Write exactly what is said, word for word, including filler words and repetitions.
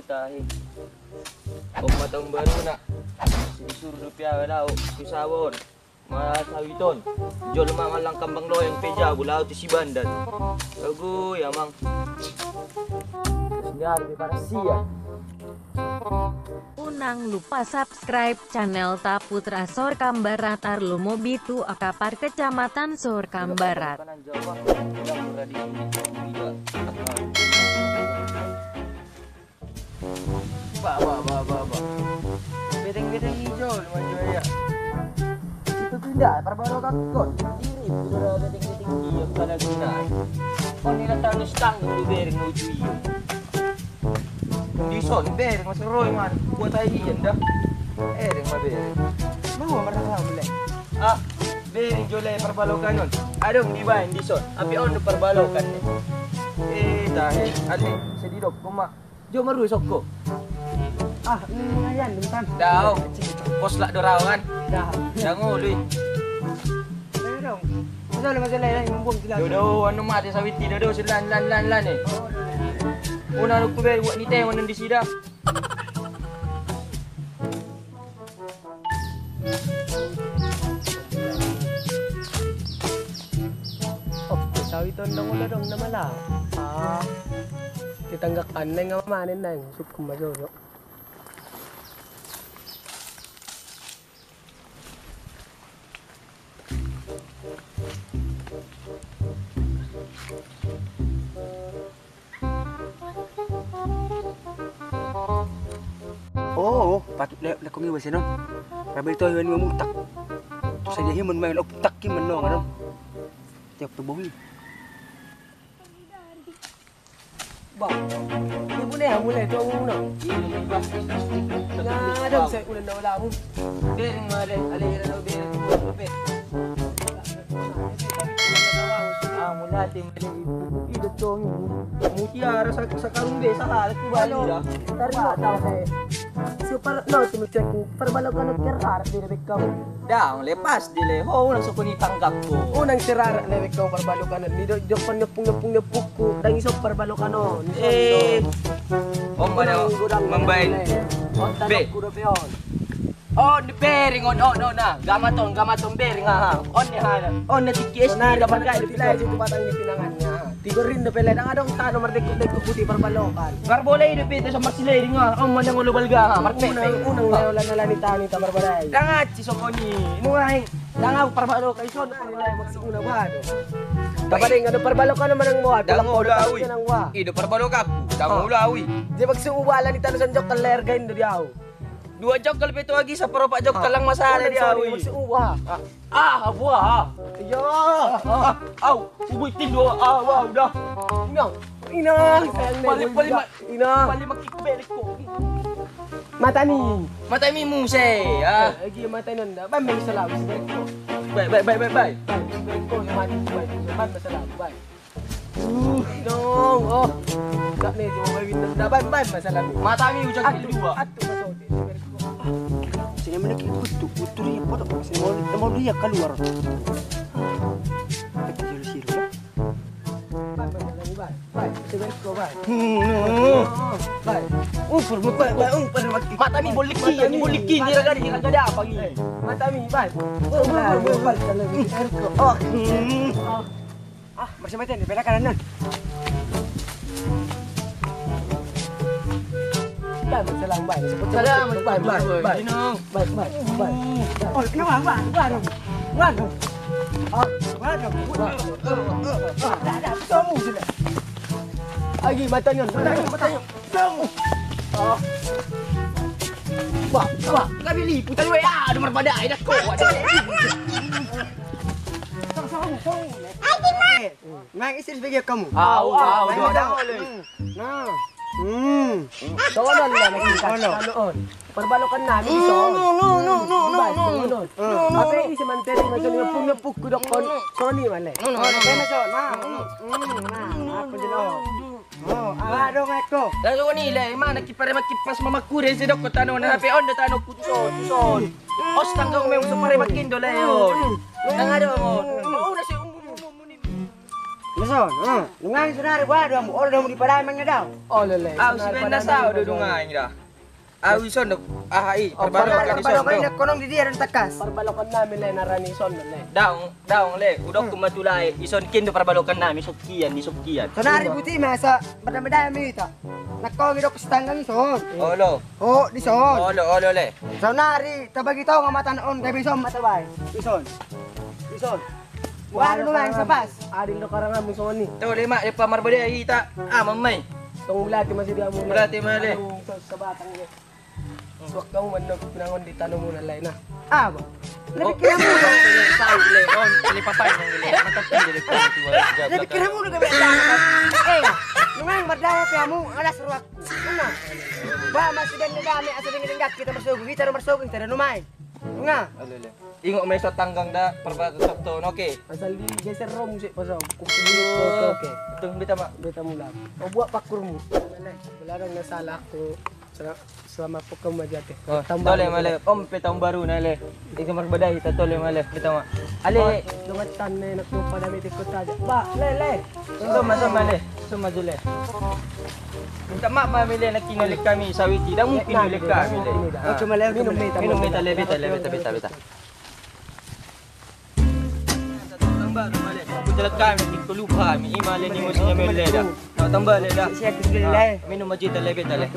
Tahe. On ma taon baruna. Disuru dope au laho tu sawit on. Masawiton. Jolo ma mangallang kambang loyang pe jabu laho tu Sibandan. Ago ya mang. Terus ni ari di Parasian. Unang lupa subscribe channel Ta Putra Sorkambarat Arlo Mobi tu Akapar Kecamatan Sorkambarat. Ba ba ba ba ba. Beteng-beteng ijo lu manjo ya. Itu pindah parbalokan kon. Diri udah beteng-beteng dia pada guna. Kon ni datang ni stang di bereng uju iya. Dison bereng masuk roy man. Buat aja iya nda. Bereng ma bereng. Mau marah mulai. Ah, bereng jole parbalokan on. Adong dibaen dison. Api on parbalokan ni. Eh tahe. Ade sedih dok koma. Jo marusok ko. Ah, ini ayan bentar. Dao. Pos lak dorawan. Dah. Dang ului. Ayo dong. Masalah masalah ya, ngomong jelas. Dodo anu mate sawiti dodo silan lan lan lan eh. Una lu kube buat nite mana di sida. Oh, tahu itu ndang ulah dong nama lah. Ah, kita nggak aneh nggak mana neng sup kemana dong. Oh, patut lek lek kong iwa senon. Rabai to iwan iwa mutak. Terus aja himan main oputak himan no nganon. Tiap tubuh ini. Bah, ini punya yang mulai tuh mau no. Nah, ada saya udah ndak lamu. Bereng male, ale ira ndak bereng tuh be. Ah, mulai tim ada ibu. Ida tongi. Mutiara sa- sakarung be salah aku balik dah. Tarima tahu saya. Super no tim cek perbalokan kerhar di debek kau. Dang lepas di le ho unang sokoni tanggap ko. Unang serarak le bek kau perbalokan ni do jok pan nepung nepung nepung ku dang iso perbalokan on. Eh. Om mana membain. Be. On bereng on on on na gamaton gamaton bereng aha on ni hana on na tiki es ni dapat kai di pilai. Itu batang ni pinangannya. Tigorin do pele dang adong tano mardekut dekut putih perbalokan. Marbole do pete so marsileding ah om manang olo balga ah marpete. Unang unang leo lana lani tani ta marbadai. Dang aci sokoni nuaeng. Dang au parbalokan ison. Maksudna bado. Tapi dang ada parbalokan manang moa. Dang olo awi. Ido parbalokan dang olo awi. Dia maksud uba lani tano son jokal lergain do di au. Dua jokal pe tu agi saparopak jokal lang masalah di au. Maksud uba. Ah, buah. Iya. Ah, au, ubu itin dua. Ah, wah, udah. Inang. Inang. Balik, balik, mak. Inang. Balik, mak, kick balik kok. Mata mi. Mata mi muse, ya. Lagi mata nanda. Bang, bang, salah. Balik kok. Baik, baik, baik, baik, baik. Balik kok, mati, baik. Bang, salah, baik. Uh, dong, oh. Tak nih, cuma main bintang. Dah, ban, ban, masalah ni. Mata ni ujung atu, dua. Atu, atu, atu. Sini mana ki kutu, kutu ni, bodoh. Sini mau, mau dia keluar. Kata siru-siru, ya. Ban, masalah ni, ban. Ban, sebentar, ban. Hmm. Ban. Umpur, ban, ban, umpur, ban. Mata ni boleh ki, ni boleh ki, ni raga, ni raga ada apa ni? Mata ni, ban. Oh, ban, ban, ban. Oh, hmm. Ah, marsimatean di pela kanan non. Bang, salam, bang. Salam, bang, bang, bang. Bang, bang, bang. Oh, kenapa, bang? Bang, bang. Oh, bang. Dah, dah, ketemu sudah. Lagi matanya, matanya, matanya. Bah, bah, kami liputan we, ah, ada marpada, ada kau. Nang istri sebagai kamu. Au, au, au. Nah. Hmm. Sono lah, lagi sono. Perbalokan nami di sono. No, no, no, no, no, no, no. Apa ini sementara macam ngepuk-ngepuk kudok kon. Soni mana? No, no, no, no. Nah, apa jelas? Oh, ala dong eko. Lalu ni le, mana kipare makipas mamaku de sidok ko tano na hape on de tano ku tuson, tuson. Os tangga ume usu pare makindo le on. Tangga do on. Mau na si umbu umbu ni. Ison, eh, nunga i sonari boha do hamu, olo do hamu di Padaeng mangido? Olo, Le. Au si Benna sao do nunga i da. Au ison do, aha i, parbalokan ison do. Parbalokan i, nangkonon di dia do tangkas. Parbalokan nami, Le, na ra ni ison do, Le. Daong, daong, Le, hudok tu ma tu lae, ison kin do parbalokan nami, songkian ni songkian. Sonari buti ma asa, bada-bada mi ita. Nangkon didok si tanggang ison. Olo. Ho, dison. Olo, olo, Le. Sonari tabagi tonga ma tano on, gabe ison ma tabaen. Ison. Ison. Boha do nunga i, sapas. Adil do karanganmu songon i. Tole ma, de pa marbadai hita. Ah, mamai. Tong ulati ma si dia mu, Le. Ulati ma, Le. Anu, sa-, sabatang, Le. Suak hamu mandok pinangon di tano muna, Le, na. Ah, bah. Lebih kira muna. Sai, Le. Oh, Le, papai, Le. Mantap, Le. Lebih kira muna gabe. Eh, nunga i mardaya pe hamu, alas ruak. Nunga. Bah, masih dan dame, asa dengan denggak kita marsogo, kita do marsogo, kita do nunga i. Nunga. Olo, Le. Ingot ma ison tanggang da, parbalokan ison, oke. Asal digeser ro musik pasal. Kukubulik, oke, oke. Tung beta ma. Beta mula. O, buat pakkurmu. Beladang na salah tu sel-, selama pokok ma jate. Oh, tole ma, Le. Om pe taon baru na, Le. Ika marbadai hita, tole ma, Le. Beta ma. Ale. Dongan tanne nak tu pada mete kota aja. Ba, Le, Le. Soma, soma, Le. Soma jo, Le. Minta maaf ma hami, Le, nangkin na leleng hami sawit i, dang mungkin na leleng hami, Le. Oke ma, Le, oke ma, Le. Minum beta, minum beta, Le, beta, Le, beta, beta, beta. Tamba, tamba, Le. Buat leleng hami, iko lupa hami, ima, Le, ni musim hami, Le, da. Na, tamba, Le, da. Siap, siap, Le. Ah, minum aja, Le, beta, Le.